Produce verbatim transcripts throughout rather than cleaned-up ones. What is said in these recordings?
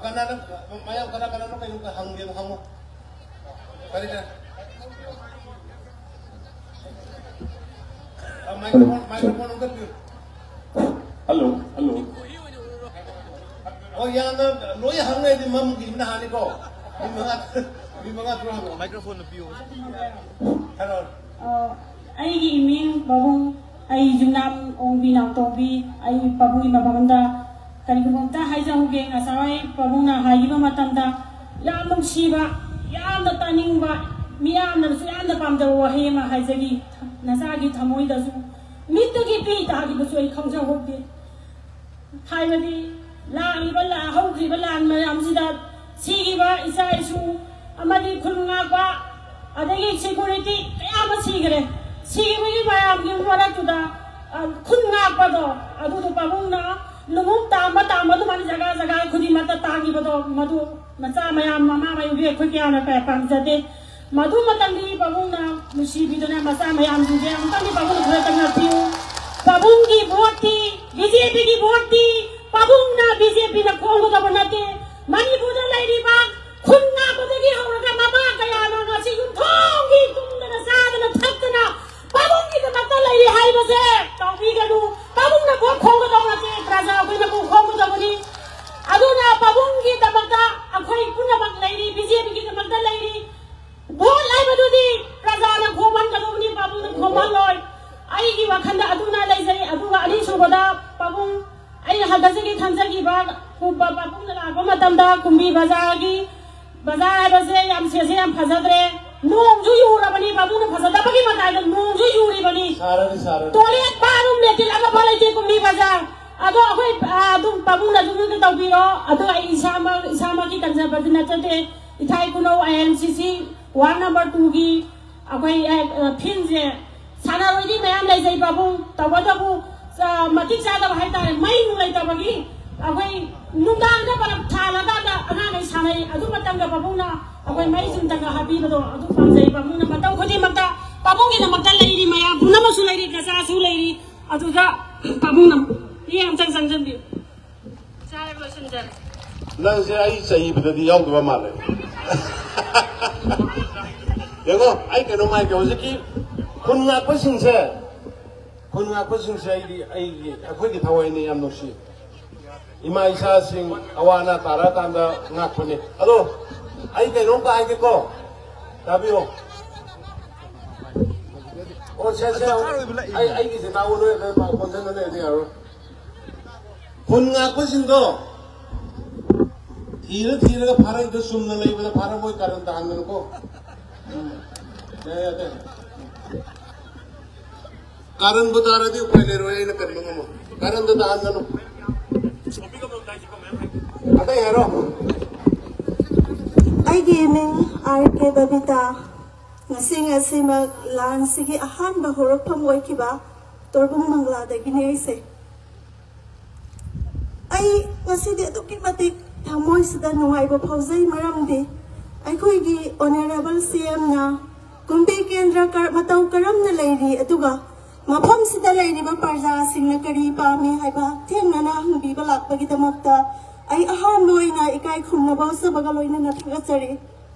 ꯀꯅꯥꯅ, ꯃꯌꯥꯝ ꯀꯅꯥ ꯀꯅꯥꯅꯣ ꯀꯩꯅꯣꯝꯇ ꯍꯪꯒꯦꯕ, ꯍꯪꯉꯣ꯫ ꯀꯔꯤꯅ? ꯑ, microphone, microphone ꯑꯝꯇ ꯄꯤꯌꯨ꯫ Hello, hello. ꯑꯣ, ꯌꯥꯝꯅ ꯂꯣꯏ ꯍꯪꯉꯦꯗꯤ ꯃꯝꯈꯤꯕꯅ ꯍꯥꯟꯅꯤꯀꯣ꯫ ꯃꯤ ꯃꯉꯥ, ꯃꯤ ꯃꯉꯥ ꯇꯔꯨꯛ ꯍꯪꯉꯣ꯫ Microphone ꯄꯤꯌꯨ꯫ Hello꯫ ꯑ, ꯑꯩꯒꯤ ꯏꯃꯤꯡ ꯄꯥꯕꯨꯡ, ꯑꯩ ꯌꯨꯝꯅꯥꯝ ꯑꯣꯡꯕꯤ ꯅꯥꯎꯇꯣꯝꯕꯤ, ꯑꯩ ꯄꯥꯕꯨꯡꯒꯤ ꯃꯐꯝꯗ ꯀꯔꯤꯒꯨꯝꯕ ꯑꯝꯇ ꯍꯥꯏꯖꯍꯧꯒꯦ꯫ ꯉꯁꯥꯏ ꯄꯥꯕꯨꯡꯅ ꯍꯥꯏꯈꯤꯕ ꯃꯇꯝꯗ ꯌꯥꯝ ꯅꯨꯡꯁꯤꯕ, ꯌꯥꯝꯅ ꯇꯥꯅꯤꯡꯕ, ꯃꯤꯌꯥꯝꯅꯁꯨ ꯌꯥꯝꯅ ꯄꯥꯝꯖꯕ ꯋꯥꯍꯩ ꯑꯃ ꯍꯥꯏꯖꯒꯦ꯫ ꯅꯆꯥꯒꯤ ꯊꯃꯣꯏꯗꯁꯨ ꯃꯤꯠꯇꯒꯤ ꯄꯤ ꯇꯥꯈꯤꯕꯁꯨ ꯑꯩ ꯈꯪꯖꯍꯧꯗꯦ꯫ ꯍꯥꯏꯕꯗꯤ ꯂꯥꯛꯂꯤꯕ ꯂꯥ-, ꯍꯧꯈ꯭ꯔꯤꯕ ꯂꯥꯟ ꯃꯌꯥꯝꯁꯤꯗ ꯁꯤꯈꯤꯕ ꯏꯆꯥ ꯏꯁꯨ ꯑꯃꯗꯤ ꯈꯨꯟ ꯉꯥꯛꯄ, ꯑꯗꯒꯤ security ꯀꯌꯥ ꯑꯃ ꯁꯤꯈ꯭ꯔꯦ꯫ ꯁꯤꯈꯤꯕꯒꯤ ꯃꯌꯥꯝꯒꯤ ꯃꯔꯛꯇꯨꯗ, ꯑ, ꯈꯨꯟ ꯉꯥꯛꯄꯗꯣ, ꯑꯗꯨꯗꯣ ꯄꯥꯕꯨꯡꯅ ꯂꯨꯍꯣꯡ ꯇꯥꯝꯕ ꯇꯥꯝꯕ ꯑꯗꯨꯃꯥꯏꯅ ꯖꯒꯥ ꯖꯒꯥ ꯈꯨꯗꯤꯡꯃꯛꯇ ꯇꯥꯡꯈꯤꯕꯗꯣ, ꯃꯗꯨ ꯃꯆꯥ ꯃꯌꯥꯝ, ꯃꯃꯥ ꯃꯌꯨꯝꯒꯤ ꯑꯩꯈꯣꯏ ꯀꯌꯥꯅ ꯀꯌꯥ ꯄꯥꯝꯖꯗꯦ꯫ ꯃꯗꯨ ꯃꯇꯝꯗꯤ ꯄꯥꯕꯨꯡꯅ ꯅꯨꯡꯁꯤꯕꯤꯗꯨꯅ ꯃꯆꯥ ꯃꯌꯥꯝꯁꯤꯡꯁꯦ ꯑꯃꯨꯛꯇꯪꯗꯤ ꯄꯥꯕꯨꯡꯅ ꯈꯔ ꯉꯥꯛꯄꯤꯌꯨ꯫ ꯄꯥꯕꯨꯡꯒꯤ ꯚꯣꯠꯇꯤ, ꯕꯤ ꯖꯦ ꯄꯤꯒꯤ ꯚꯣꯠꯇꯤ ꯄꯥꯕꯨꯡꯅ, ꯕꯤ ꯖꯦ ꯄꯤꯅ ꯈꯣꯝꯒꯗꯕ ꯅꯠꯇꯦ꯫ ꯃꯅꯤꯄꯨꯔꯗ ꯂꯩꯔꯤꯕ ꯈꯨꯟ ꯉꯥꯛꯄꯗꯒꯤ ꯍꯧꯔꯒ ꯃꯃꯥ ꯀꯌꯥꯅ ꯉꯁꯤ ꯌꯨꯝꯊꯣꯡꯒꯤ ꯇꯨꯝꯗꯅ ꯆꯥꯗꯅ ꯊꯛꯇꯅ ꯄꯥꯕꯨꯡꯒꯤꯗꯃꯛꯇ ꯂꯩꯔꯤ ꯍꯥꯏꯕꯁꯦ ꯇꯧꯕꯤꯒꯅꯨ꯫ ꯄꯥꯕꯨꯡꯅ ꯚꯣꯠ ꯈꯣꯝꯒꯗꯕ ꯅꯠꯇꯦ, ꯄ꯭ꯔꯖꯥ ꯑꯩꯈꯣꯏꯅ ꯚꯣꯠ ꯈꯣꯝꯒꯗꯕꯅꯤ꯫ ꯑꯗꯨꯅ ꯄꯥꯕꯨꯡꯒꯤꯗꯃꯛꯇ ꯑꯩꯈꯣꯏ ꯄꯨꯝꯅꯃꯛ ꯂꯩꯔꯤ, ꯕꯤ ꯖꯦ ꯄꯤꯒꯤꯗꯃꯛꯇ ꯂꯩꯔꯤ꯫ ꯚꯣꯠ ꯍꯥꯏꯕꯗꯨꯗꯤ ꯄ꯭ꯔꯖꯥꯅ ꯈꯣꯝꯍꯟꯒꯗꯧꯕꯅꯤ, ꯄꯥꯕꯨꯡꯅ ꯈꯣꯝꯍꯜꯂꯣꯏ꯫ ꯑꯩꯒꯤ ꯋꯥꯈꯜꯗ ꯑꯗꯨꯅ ꯂꯩꯖꯩ꯫ ꯑꯗꯨꯒ ꯑꯅꯤꯁꯨꯕꯗ ꯄꯥꯕꯨꯡ, ꯑꯩꯅ ꯍꯟꯗꯛꯆꯒꯤ ꯈꯟꯖꯈꯤꯕ ꯀꯨꯝꯕ ꯄꯥꯕꯨꯡꯅ ꯂꯥꯛꯄ ꯃꯇꯝꯗ ꯀꯨꯝꯕꯤ ꯕꯖꯥꯔꯒꯤ, ꯕꯖꯥꯔ ꯍꯥꯏꯕꯁꯦ ꯌꯥꯝ ꯁꯦꯠꯁꯦ ꯌꯥꯝ ꯐꯖꯗ꯭ꯔꯦ꯫ ꯅꯣꯡꯁꯨ ꯌꯨꯔꯕꯅꯤ, ꯄꯥꯕꯨꯡꯅ ꯐꯖꯗꯕꯒꯤ ꯃꯇꯥꯏꯗ ꯅꯣꯡꯁꯨ ꯌꯨꯔꯤꯕꯅꯤ꯫ ꯁꯥꯔꯅꯤ, ꯁꯥꯔꯅꯤ꯫ Toilet, bathroom, latrine ꯑꯃꯐꯥꯎ ꯂꯩꯇꯦ ꯀꯨꯝꯕꯤ ꯕꯖꯥꯔ꯫ ꯑꯗꯣ ꯑꯩꯈꯣꯏ, ꯑ, ꯑꯗꯨꯝ ꯄꯥꯕꯨꯡꯅ ꯑꯗꯨꯝ ꯇꯧꯕꯤꯔꯣ꯫ ꯑꯗꯣ ꯑꯩ ꯏꯁꯥꯃꯛ, ꯏꯁꯥꯃꯛꯀꯤ ꯀꯟꯖꯕꯗꯤ ꯅꯠꯆꯗꯦ꯫ ꯏꯊꯥꯏ ꯈꯨꯅꯧ ꯑꯥꯏ ꯑꯦꯟ ꯁꯤ ꯁꯤ ward number two ꯒꯤ ꯑꯩꯈꯣꯏ, ꯑ, fieldꯁꯦ ꯁꯥꯟꯅꯔꯣꯏꯗꯤ ꯃꯌꯥꯝ ꯂꯩꯖꯩ ꯄꯥꯕꯨꯡ, ꯇꯧꯕꯇꯕꯨ, ꯑ, ꯃꯇꯤꯛ ꯆꯥꯗꯕ ꯍꯥꯏꯇꯥꯔꯦ, ꯃꯩ ꯅꯨꯡ ꯂꯩꯇꯕꯒꯤ ꯑꯩꯈꯣꯏ ꯅꯨꯡꯗꯥꯡꯗ ꯕꯂꯕ ꯊꯥꯜꯂꯀꯥꯟꯗ ꯑꯉꯥꯡꯈꯩ ꯁꯥꯟꯅꯩ꯫ ꯑꯗꯨ ꯃꯇꯝꯗ ꯄꯥꯕꯨꯡꯅ ꯑꯩꯈꯣꯏ ꯃꯩ ꯆꯨꯝꯇꯪꯒ ꯍꯥꯞꯄꯤꯕꯗꯣ ꯑꯗꯨ ꯄꯥꯝꯖꯩ꯫ ꯄꯥꯕꯨꯡꯅ ꯃꯇꯝ ꯈꯨꯗꯤꯡꯃꯛꯇ ꯄꯥꯕꯨꯡꯒꯤꯗꯃꯛꯇ ꯂꯩꯔꯤ, ꯃꯌꯥꯝ ꯄꯨꯝꯅꯃꯛꯁꯨ ꯂꯩꯔꯤ, ꯅꯆꯥꯁꯨ ꯂꯩꯔꯤ꯫ ꯑꯗꯨꯗ ꯄꯥꯕꯨꯡꯅ ꯃꯤ ꯑꯝꯇꯪ ꯆꯪꯁꯤꯟꯕꯤꯌꯨ꯫ ꯏꯆꯥ ꯂꯣꯏꯁꯤꯟꯖꯔꯦ꯫ ꯅꯪꯁꯦ ꯑꯩ ꯆꯩꯕꯗꯗꯤ ꯌꯥꯎꯗꯕ ꯃꯥꯜꯂꯦ꯫ ꯌꯦꯡꯉꯣ, ꯑꯩ ꯀꯩꯅꯣꯝ ꯍꯥꯏꯒꯦ꯫ ꯍꯧꯖꯤꯛꯀꯤ ꯈꯨꯟ ꯉꯥꯛꯄꯁꯤꯡꯁꯦ, ꯈꯨꯟ ꯉꯥꯛꯄꯁꯤꯡꯁꯦ ꯑꯩꯗꯤ, ꯑꯩꯒꯤ, ꯑꯩꯈꯣꯏꯒꯤ ꯊꯋꯥꯏꯅꯤ, ꯌꯥꯝ ꯅꯨꯡꯁꯤ꯫ ꯏꯃꯥ ꯏꯆꯥꯁꯤꯡ ꯑꯋꯥ ꯑꯅꯥ ꯇꯥꯔꯛꯑꯀꯥꯟꯗ ꯉꯥꯛꯄꯅꯤ꯫ ꯑꯗꯣ ꯑꯩ ꯀꯩꯅꯣꯝꯇ ꯍꯥꯏꯒꯦꯀꯣ, ꯇꯥꯕꯤꯌꯣ꯫ ꯑꯣ, ꯁꯦ, ꯁꯦ, ꯑꯩ, ꯑꯩꯒꯤꯁꯦ ꯇꯥꯎꯑꯣ, ꯅꯣꯏ, ꯅꯣꯏ ꯄꯥꯎ ꯀꯣꯟꯁꯤꯟꯅ ꯂꯩꯔꯗꯤ ꯌꯥꯔꯣꯏ꯫ ꯈꯨꯟ ꯉꯥꯛꯄꯁꯤꯡꯗꯣ ꯊꯤꯔ ꯊꯤꯔꯒ ꯐꯥꯔꯛꯏꯗꯣ ꯆꯨꯝꯅ ꯂꯩꯕꯗ ꯐꯥꯔꯝꯃꯣꯏ, ꯀꯥꯔꯟ ꯇꯥꯍꯟꯒꯅꯨꯀꯣ꯫ ꯎꯝ꯫ ꯌꯥꯏ, ꯌꯥꯏ, ꯌꯥꯏ꯫ ꯀꯥꯔꯟꯕꯨ ꯇꯥꯔꯗꯤ ꯎꯄꯥꯏ ꯂꯩꯔꯣꯏ, ꯑꯩꯅ ꯀꯟꯕ ꯉꯝꯃꯣꯏ꯫ ꯀꯥꯔꯟꯗ ꯇꯥꯍꯟꯒꯅꯨ꯫ ꯑꯇꯩ ꯍꯥꯏꯔꯣ꯫ ꯑꯩꯒꯤ ꯃꯤꯡ ꯑꯥꯔ ꯀꯦ ꯕꯕꯤꯇꯥ꯫ ꯉꯁꯤ, ꯉꯁꯤꯃꯛ ꯂꯥꯟꯁꯤꯒꯤ ꯑꯍꯥꯟꯕ ꯍꯧꯔꯛꯐꯝ ꯑꯣꯏꯈꯤꯕ ꯇꯣꯔꯕꯨꯡ ꯃꯪꯂꯥꯗꯒꯤꯅꯤ ꯑꯩꯁꯦ꯫ ꯑꯩ ꯉꯁꯤꯗꯤ ꯑꯗꯨꯛꯀꯤ ꯃꯇꯤꯛ ꯊꯃꯣꯏꯁꯤꯗ ꯅꯨꯡꯉꯥꯏꯕ ꯐꯥꯎꯖꯩ, ꯃꯔꯝꯗꯤ ꯑꯩꯈꯣꯏꯒꯤ ꯑꯣꯅꯔꯦꯕꯜ ꯁꯤ ꯑꯦꯝꯅ ꯀꯨꯝꯕꯤ ꯀꯦꯟꯗ꯭ꯔ ꯀꯔ-, ꯃꯇꯧ ꯀꯔꯝꯅ ꯂꯩꯔꯤ, ꯑꯗꯨꯒ ꯃꯐꯝꯁꯤꯗ ꯂꯩꯔꯤꯕ ꯄ꯭ꯔꯖꯥꯁꯤꯡꯅ ꯀꯔꯤ ꯄꯥꯝꯃꯤ ꯍꯥꯏꯕ ꯍꯛꯊꯦꯡꯅꯅ ꯍꯪꯕꯤꯕ ꯂꯥꯛꯄꯒꯤꯗꯃꯛꯇ ꯑꯩ ꯑꯍꯥꯟꯕ ꯑꯣꯏꯅ ꯏꯀꯥꯏ ꯈꯨꯝꯅꯕ ꯎꯠꯆꯕꯒ ꯂꯣꯏꯅꯅ ꯊꯥꯒꯠꯆꯔꯤ꯫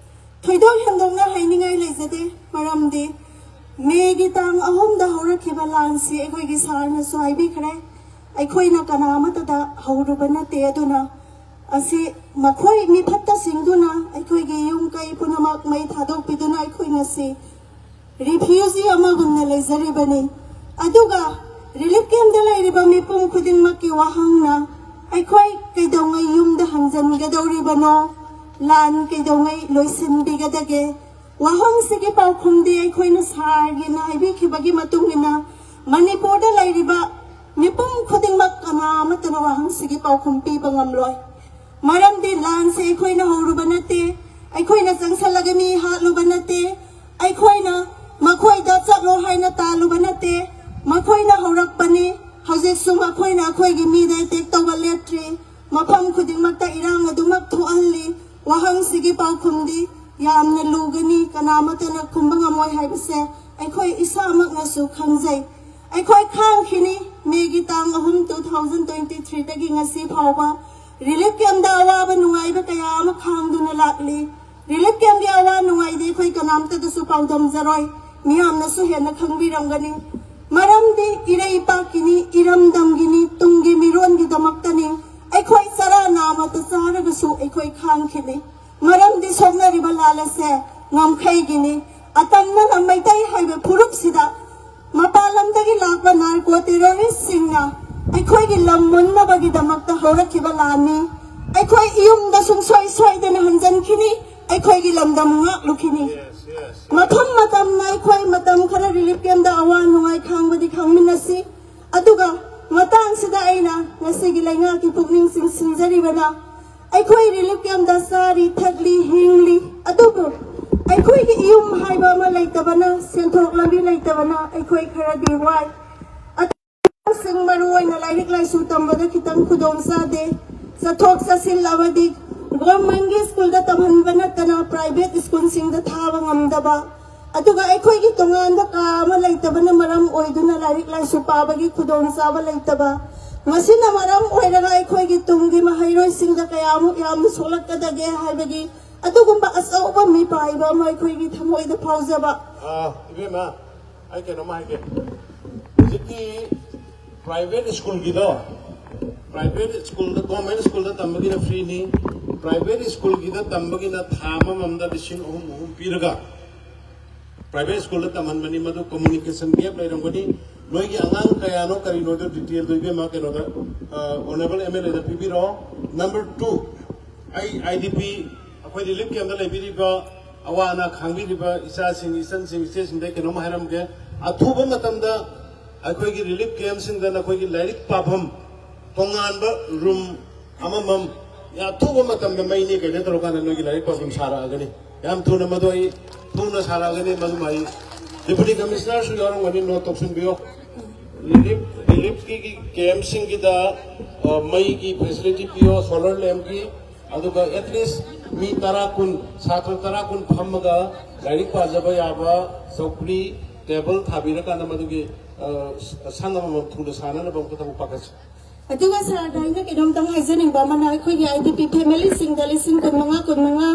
ꯊꯣꯏꯗꯣꯛ ꯍꯦꯟꯗꯣꯛꯅ ꯍꯥꯏꯅꯤꯡꯉꯥꯏ ꯂꯩꯖꯗꯦ, ꯃꯔꯝꯗꯤ ꯃꯦꯒꯤ ꯇꯥꯡ ꯑꯍꯨꯝꯗ ꯍꯧꯔꯛꯈꯤꯕ ꯂꯥꯟꯁꯤ ꯑꯩꯈꯣꯏꯒꯤ ꯁꯥꯔꯅꯁꯨ ꯍꯥꯏꯕꯤꯈ꯭ꯔꯦ, ꯑꯩꯈꯣꯏꯅ ꯀꯅꯥ ꯑꯃꯠꯇꯗ ꯍꯧꯔꯨꯕ ꯅꯠꯇꯦ꯫ ꯑꯗꯨꯅ ꯑꯁꯤ ꯃꯈꯣꯏ ꯃꯤꯐꯠꯇꯁꯤꯡꯗꯨꯅ ꯑꯩꯈꯣꯏꯒꯤ ꯌꯨꯝ ꯀꯩ ꯄꯨꯝꯅꯃꯛ ꯃꯩ ꯊꯥꯗꯣꯛꯄꯤꯗꯨꯅ ꯑꯩꯈꯣꯏ ꯉꯁꯤ ꯔꯤꯐ꯭ꯌꯨꯖꯤ ꯑꯃꯒꯨꯝꯅ ꯂꯩꯖꯔꯤꯕꯅꯤ꯫ ꯑꯗꯨꯒ ꯔꯤꯂꯤꯐ ꯀꯦꯝꯞꯇ ꯂꯩꯔꯤꯕ ꯃꯤꯄꯨꯝ ꯈꯨꯗꯤꯡꯃꯛꯀꯤ ꯋꯥꯍꯪꯅ ꯑꯩꯈꯣꯏ ꯀꯩꯗꯧꯉꯩ ꯌꯨꯝꯗ ꯍꯟꯖꯤꯟꯒꯗꯧꯔꯤꯕꯅꯣ? ꯂꯥꯟ ꯀꯩꯗꯧꯉꯩ ꯂꯣꯏꯁꯤꯟꯕꯤꯒꯗꯒꯦ? ꯋꯥꯍꯪꯁꯤꯒꯤ ꯄꯥꯎꯈꯨꯝꯗꯤ ꯑꯩꯈꯣꯏꯅ ꯁꯥꯔꯒꯤꯅ ꯍꯥꯏꯕꯤꯈꯤꯕꯒꯤ ꯃꯇꯨꯡ ꯏꯟꯅ ꯃꯅꯤꯄꯨꯔꯗ ꯂꯩꯔꯤꯕ ꯃꯤꯄꯨꯝ ꯈꯨꯗꯤꯡꯃꯛ ꯀꯅꯥ ꯑꯃꯠꯇꯅ ꯋꯥꯍꯪꯁꯤꯒꯤ ꯄꯥꯎꯈꯨꯝ ꯄꯤꯕ ꯉꯝꯂꯣꯏ꯫ ꯃꯔꯝꯗꯤ ꯂꯥꯟꯁꯦ ꯑꯩꯈꯣꯏꯅ ꯍꯧꯔꯨꯕ ꯅꯠꯇꯦ, ꯑꯩꯈꯣꯏꯅ ꯆꯪꯁꯜꯂꯒ ꯃꯤ ꯍꯥꯠꯂꯨꯕ ꯅꯠꯇꯦ, ꯑꯩꯈꯣꯏꯅ ꯃꯈꯣꯏꯗ ꯆꯠꯂꯣ ꯍꯥꯏꯅ ꯇꯥꯜꯂꯨꯕ ꯅꯠꯇꯦ, ꯃꯈꯣꯏꯅ ꯍꯧꯔꯛꯄꯅꯤ꯫ ꯍꯧꯖꯤꯛꯁꯨ ꯃꯈꯣꯏꯅ ꯑꯩꯈꯣꯏꯒꯤ ꯃꯤꯗ ꯑꯦꯇꯦꯛ ꯇꯧꯕ ꯂꯦꯞꯇ꯭ꯔꯤ꯫ ꯃꯐꯝ ꯈꯨꯗꯤꯡꯃꯛꯇ ꯏꯔꯥꯡ ꯑꯗꯨꯃꯛ ꯊꯣꯛꯍꯜꯂꯤ꯫ ꯋꯥꯍꯪꯁꯤꯒꯤ ꯄꯥꯎꯈꯨꯝꯗꯤ ꯌꯥꯝꯅ ꯂꯨꯒꯅꯤ, ꯀꯅꯥ ꯑꯃꯠꯇꯅ ꯈꯨꯝꯕ ꯉꯝꯃꯣꯏ ꯍꯥꯏꯕꯁꯦ ꯑꯩꯈꯣꯏ ꯏꯁꯥꯃꯛꯅꯁꯨ ꯈꯪꯖꯩ꯫ ꯑꯩꯈꯣꯏ ꯈꯥꯡꯈꯤꯅꯤ꯫ ꯃꯦꯒꯤ ꯇꯥꯡ ꯑꯍꯨꯝ, two thousand twenty three ꯗꯒꯤ ꯉꯁꯤ ꯐꯥꯎꯕ ꯔꯤꯂꯤꯐ ꯀꯦꯝꯗ ꯑꯋꯥꯕ ꯅꯨꯡꯉꯥꯏꯕ ꯀꯌꯥ ꯑꯃ ꯈꯥꯡꯗꯨꯅ ꯂꯥꯛꯂꯤ꯫ ꯔꯤꯂꯤꯐ ꯀꯦꯝꯒꯤ ꯑꯋꯥ ꯅꯨꯡꯉꯥꯏꯗꯤ ꯑꯩꯈꯣꯏ ꯀꯅꯥꯝꯇꯗꯁꯨ ꯄꯥꯎꯗꯝꯖꯔꯣꯏ, ꯃꯤꯌꯥꯝꯅꯁꯨ ꯍꯦꯟꯅ ꯈꯪꯕꯤꯔꯝꯒꯅꯤ꯫ ꯃꯔꯝꯗꯤ ꯏꯔꯩ ꯏꯄꯥꯛꯀꯤꯅꯤ, ꯏꯔꯝꯗꯝꯒꯤꯅꯤ, ꯇꯨꯡꯒꯤ ꯃꯤꯔꯣꯟꯒꯤꯗꯃꯛꯇꯅꯤ꯫ ꯑꯩꯈꯣꯏ ꯆꯔꯥ ꯅꯥꯝꯃꯇ ꯆꯥꯔꯒꯁꯨ ꯑꯩꯈꯣꯏ ꯈꯥꯡꯈꯤꯅꯤ꯫ ꯃꯔꯝꯗꯤ ꯁꯣꯛꯅꯔꯤꯕ ꯂꯥꯟ ꯑꯁꯦ ꯉꯝꯈꯩꯒꯤꯅꯤ꯫ ꯑꯇꯝꯅꯅ ꯃꯩꯇꯩ ꯍꯥꯏꯕ ꯐꯨꯔꯨꯞꯁꯤꯗ ꯃꯄꯥꯟ ꯂꯝꯗꯒꯤ ꯂꯥꯛꯄ ꯅꯥꯔꯀꯣ ꯇꯦꯔꯣꯔꯤꯁꯁꯤꯡꯅ ꯑꯩꯈꯣꯏꯒꯤ ꯂꯝ ꯃꯨꯟꯅꯕꯒꯤꯗꯃꯛꯇ ꯍꯧꯔꯛꯈꯤꯕ ꯂꯥꯟꯅꯤ꯫ ꯑꯩꯈꯣꯏ ꯏꯌꯨꯝꯗ ꯁꯨꯡꯁꯣꯏ ꯁꯣꯏꯗꯅ ꯍꯟꯖꯤꯟꯈꯤꯅꯤ꯫ ꯑꯩꯈꯣꯏꯒꯤ ꯂꯝꯗꯝ ꯉꯥꯛꯂꯨꯈꯤꯅꯤ꯫ ꯃꯐꯝ ꯃꯇꯝꯅ ꯑꯩꯈꯣꯏ ꯃꯇꯝ ꯈꯔ ꯔꯤꯂꯤꯐ ꯀꯦꯝꯗ ꯑꯋꯥ ꯅꯨꯡꯉꯥꯏ ꯈꯥꯡꯕꯗꯤ ꯈꯥꯡꯃꯤꯟꯅꯁꯤ꯫ ꯑꯗꯨꯒ ꯃꯇꯥꯡꯁꯤꯗ ꯑꯩꯅ ꯉꯁꯤꯒꯤ ꯂꯩꯉꯥꯛꯀꯤ ꯄꯨꯛꯅꯤꯡ ꯆꯤꯡꯁꯤꯟꯖꯔꯤꯕꯅ, ꯑꯩꯈꯣꯏ ꯔꯤꯂꯤꯐ ꯀꯦꯝꯗ ꯆꯥꯔꯤ, ꯊꯛꯂꯤ, ꯍꯤꯡꯂꯤ, ꯑꯗꯨꯕꯨ ꯑꯩꯈꯣꯏꯒꯤ ꯏꯌꯨꯝ ꯍꯥꯏꯕ ꯑꯃ ꯂꯩꯇꯕꯅ, ꯁꯦꯟꯊꯣꯛ ꯂꯝꯕꯤ ꯂꯩꯇꯕꯅ ꯑꯩꯈꯣꯏ ꯈꯔꯗꯤ ꯋꯥꯏ꯫ ꯑꯉꯥꯡꯁꯤꯡ ꯃꯔꯨ ꯑꯣꯏꯅ ꯂꯥꯏꯔꯤꯛ ꯂꯥꯏꯁꯨ ꯇꯝꯕꯗ ꯈꯤꯇꯪ ꯈꯨꯗꯣꯡ ꯆꯥꯗꯦ꯫ ꯆꯠꯊꯣꯛ ꯆꯠꯁꯤꯟ ꯑꯃꯗꯤ ꯒꯣꯔꯃꯦꯟꯒꯤ ꯁ꯭ꯀꯨꯜꯗ ꯇꯝꯍꯟꯕ ꯅꯠꯇꯅ ꯄ꯭ꯔꯥꯏꯚꯦꯠ ꯁ꯭ꯀꯨꯜꯁꯤꯡꯗ ꯊꯥꯕ ꯉꯝꯗꯕ, ꯑꯗꯨꯒ ꯑꯩꯈꯣꯏꯒꯤ ꯇꯣꯉꯥꯟꯕ ꯀꯥ ꯑꯃ ꯂꯩꯇꯕꯅ ꯃꯔꯝ ꯑꯣꯏꯗꯨꯅ ꯂꯥꯏꯔꯤꯛ ꯂꯥꯏꯁꯨ ꯄꯥꯕꯒꯤ ꯈꯨꯗꯣꯡꯆꯥꯕ ꯂꯩꯇꯕ, ꯃꯁꯤꯅ ꯃꯔꯝ ꯑꯣꯏꯔꯒ ꯑꯩꯈꯣꯏꯒꯤ ꯇꯨꯡꯒꯤ ꯃꯍꯩꯔꯣꯏꯁꯤꯡꯗ ꯀꯌꯥꯃꯨꯛ ꯌꯥꯝꯅ ꯁꯣꯛꯂꯛꯀꯗꯒꯦ ꯍꯥꯏꯕꯒꯤ ꯑꯗꯨꯒꯨꯝꯕ ꯑꯆꯧꯕ ꯃꯤꯄꯥꯏꯕ ꯑꯃ ꯑꯩꯈꯣꯏꯒꯤ ꯊꯃꯣꯏꯗ ꯐꯥꯎꯖꯕ꯫ ꯑꯥ, ꯏꯕꯦꯝꯃ, ꯑꯩ ꯀꯩꯅꯣꯝꯃ ꯍꯥꯏꯒꯦ꯫ ꯍꯧꯖꯤꯛꯀꯤ ꯄ꯭ꯔꯥꯏꯚꯦꯠ ꯁ꯭ꯀꯨꯜꯒꯤꯗꯣ, ꯄ꯭ꯔꯥꯏꯚꯦꯠ ꯁ꯭ꯀꯨꯜꯗ, ꯒꯣꯔꯃꯦꯟ ꯁ꯭ꯀꯨꯜꯗ ꯇꯝꯕꯒꯤꯅ ꯐ꯭ꯔꯤꯅꯤ꯫ ꯄ꯭ꯔꯥꯏꯚꯦꯠ ꯁ꯭ꯀꯨꯜꯒꯤꯗ ꯇꯝꯕꯒꯤꯅ ꯊꯥ ꯑꯃꯃꯝꯗ ꯂꯤꯁꯤꯡ ꯑꯍꯨꯝ ꯑꯍꯨꯝ ꯄꯤꯔꯒ ꯄ꯭ꯔꯥꯏꯚꯦꯠ ꯁ꯭ꯀꯨꯜꯗ ꯇꯝꯍꯟꯕꯅꯤ꯫ ꯃꯗꯨ ꯀꯝꯃꯨꯅꯤꯀꯦꯁꯟ ꯒꯦꯞ ꯂꯩꯔꯝꯒꯅꯤ꯫ ꯅꯣꯏꯒꯤ ꯑꯉꯥꯡ ꯀꯌꯥꯅꯣ ꯀꯔꯤꯅꯣꯗꯣ ꯗꯤꯇꯦꯜꯗꯣ ꯏꯕꯦꯝꯃ ꯀꯩꯅꯣꯗ, ꯑ, ꯑꯣꯅꯔꯦꯕꯜ ꯑꯦꯝ ꯑꯦꯜ ꯑꯦꯗ ꯄꯤꯕꯤꯔꯛꯑꯣ꯫ ꯅꯝꯕꯔ ꯇꯨ, ꯑꯩ ꯑꯥꯏ ꯗꯤ ꯄꯤ, ꯑꯩꯈꯣꯏ ꯔꯤꯂꯤꯐ ꯀꯦꯝꯗ ꯂꯩꯕꯤꯔꯤꯕ ꯑꯋꯥ ꯑꯅꯥ ꯈꯥꯡꯕꯤꯔꯤꯕ ꯏꯆꯥꯁꯤꯡ, ꯏꯆꯟꯁꯤꯡ, ꯏꯆꯦꯁꯤꯡꯗ ꯑꯩ ꯀꯩꯅꯣꯝ ꯍꯥꯏꯔꯝꯒꯦ꯫ ꯑꯊꯨꯕ ꯃꯇꯝꯗ ꯑꯩꯈꯣꯏꯒꯤ ꯔꯤꯂꯤꯐ ꯀꯦꯝꯁꯤꯡꯗ ꯅꯈꯣꯏꯒꯤ ꯂꯥꯏꯔꯤꯛ ꯄꯥꯐꯝ ꯇꯣꯉꯥꯟꯕ ꯔꯨꯝ ꯑꯃꯃꯝ ꯑꯊꯨꯕ ꯃꯇꯝꯗ ꯃꯩ ꯅꯦꯛꯀꯦ ꯇꯧꯔꯀꯥꯟꯗ ꯅꯣꯏꯒꯤ ꯂꯥꯏꯔꯤꯛ ꯄꯥꯐꯝ ꯁꯥꯔꯛꯑꯒꯅꯤ꯫ ꯌꯥꯝ ꯊꯨꯅ ꯃꯗꯨ ꯑꯩ ꯊꯨꯅ ꯁꯥꯔꯛꯑꯒꯅꯤ꯫ ꯃꯗꯨꯃ ꯑꯩ ꯗꯤꯄꯨꯇꯤ ꯀꯃꯤꯁꯅꯔꯁꯨ ꯌꯥꯎꯔꯝꯒꯅꯤ, ꯅꯣꯠ ꯇꯧꯁꯤꯟꯕꯤꯌꯣ꯫ ꯔꯤꯂꯤꯐ, ꯔꯤꯂꯤꯐꯀꯤ ꯀꯦꯝꯁꯤꯡꯒꯤꯗ, ꯑ, ꯃꯩꯒꯤ ꯐꯦꯁꯤꯂꯤꯇꯤ ꯄꯤꯌꯣ, ꯁꯣꯂꯔ ꯂꯦꯝꯞꯀꯤ, ꯑꯗꯨꯒ ꯑꯦꯠꯂꯤꯁ ꯃꯤ ꯇꯔꯥ ꯀꯨꯟ, ꯁꯥꯇ꯭ꯔ ꯇꯔꯥ ꯀꯨꯟ ꯐꯝꯃꯒ ꯂꯥꯏꯔꯤꯛ ꯄꯥꯖꯕ ꯌꯥꯕ ꯆꯧꯀ꯭ꯔꯤ, ꯇꯦꯕꯜ ꯊꯥꯕꯤꯔꯀꯥꯟꯗ ꯃꯗꯨꯒꯤ, ꯑ, ꯁꯪ ꯑꯃꯃꯝ ꯊꯨꯅ ꯁꯥꯅꯅꯕ ꯑꯃꯨꯛꯇ ꯊꯕꯛ ꯄꯥꯏꯈꯠꯁꯤ꯫ ꯑꯗꯨꯒ ꯁꯥꯔꯗ ꯑꯩꯅ ꯀꯩꯅꯣꯝꯇꯪ ꯍꯥꯏꯖꯅꯤꯡꯕ ꯑꯃꯅ, ꯑꯩꯈꯣꯏꯒꯤ ꯑꯥꯏ ꯗꯤ ꯄꯤ ꯐꯦꯃꯤꯂꯤꯁꯤꯡꯗ ꯂꯤꯁꯤꯡ ꯀꯨꯟꯃꯉꯥ, ꯀꯨꯟꯃꯉꯥ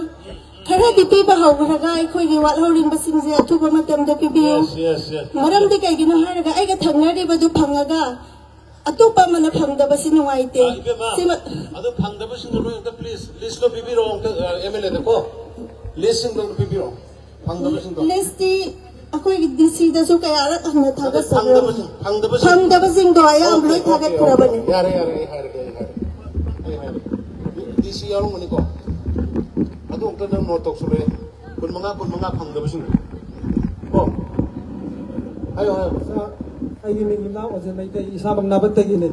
ꯈꯔꯗꯤ ꯄꯤꯕ ꯍꯧꯈ꯭ꯔꯒ ꯑꯩꯈꯣꯏꯒꯤ ꯋꯥꯠꯍꯧꯔꯤꯕꯁꯤꯡꯁꯦ ꯑꯊꯨꯕ ꯃꯇꯝꯗ ꯄꯤꯕꯤꯌꯨ꯫ Yes, yes, yes. ꯃꯔꯝꯗꯤ ꯀꯩꯒꯤꯅꯣ ꯍꯥꯏꯔꯒ ꯑꯩꯒ ꯊꯪꯅꯔꯤꯕꯗꯨ ꯐꯪꯉꯒ ꯑꯇꯣꯞꯄ ꯑꯃꯅ ꯐꯪꯗꯕꯁꯤ ꯅꯨꯡꯉꯥꯏꯇꯦ꯫ ꯏꯕꯦꯝꯃ, ꯁꯤꯃ ꯑꯗꯨ ꯐꯪꯗꯕꯁꯤꯡꯗꯣ ꯂꯣꯏ ꯑꯝꯇ please list ꯇꯣ ꯄꯤꯕꯤꯔꯛꯑꯣ, ꯑꯝꯇ ꯑꯦꯝ ꯑꯦꯜ ꯑꯦꯗ ꯀꯣ, ꯂꯤꯁꯁꯤꯡꯗꯣ ꯑꯝꯇ ꯄꯤꯕꯤꯔꯛꯑꯣ꯫ ꯐꯪꯗꯕꯁꯤꯡꯗꯣ꯫ ꯂꯤꯁꯇꯤ ꯑꯩꯈꯣꯏꯒꯤ ꯗꯤ ꯁꯤꯗꯁꯨ ꯀꯌꯥꯔꯛ ꯍꯟꯅ ꯊꯥꯒꯠꯆꯈ꯭ꯔꯕꯅꯤ꯫ ꯐꯪꯗꯕꯁꯤꯡ, ꯐꯪꯗꯕꯁꯤꯡ꯫ ꯐꯪꯗꯕꯁꯤꯡꯗꯣ ꯑꯌꯥꯝꯕ ꯂꯣꯏ Okay, okay, ꯊꯥꯒꯠꯈ꯭ꯔꯕꯅꯤ꯫ Okay. ꯌꯥꯔꯦ, ꯌꯥꯔꯦ, ꯑꯩ ꯍꯥꯏꯔꯒꯦ, ꯑꯩ ꯍꯥꯏꯔꯒꯦ, ꯑꯩ ꯍꯥꯏꯔꯒꯦ꯫ ꯗꯤ ꯁꯤ ꯌꯥꯎꯔꯝꯒꯅꯤꯀꯣ? ꯑꯗꯨ ꯑꯝꯇ ꯅꯪ ꯅꯣꯠ ꯇꯧꯁꯜꯂꯛꯑꯦ꯫ ꯀꯨꯟꯃꯉꯥ, ꯀꯨꯟꯃꯉꯥ ꯐꯪꯗꯕꯁꯤꯡꯗꯣ꯫ ꯀꯣ? ꯍꯥꯏꯌꯣ, ꯍꯥꯏꯌꯣ꯫ ꯑꯩꯒꯤ ꯃꯤꯡ ꯏꯝꯂꯥ ꯑꯣꯖꯦ ꯃꯩꯇꯩ, ꯏꯁꯥꯃꯛ ꯅꯥꯕꯠꯇꯒꯤꯅꯤ꯫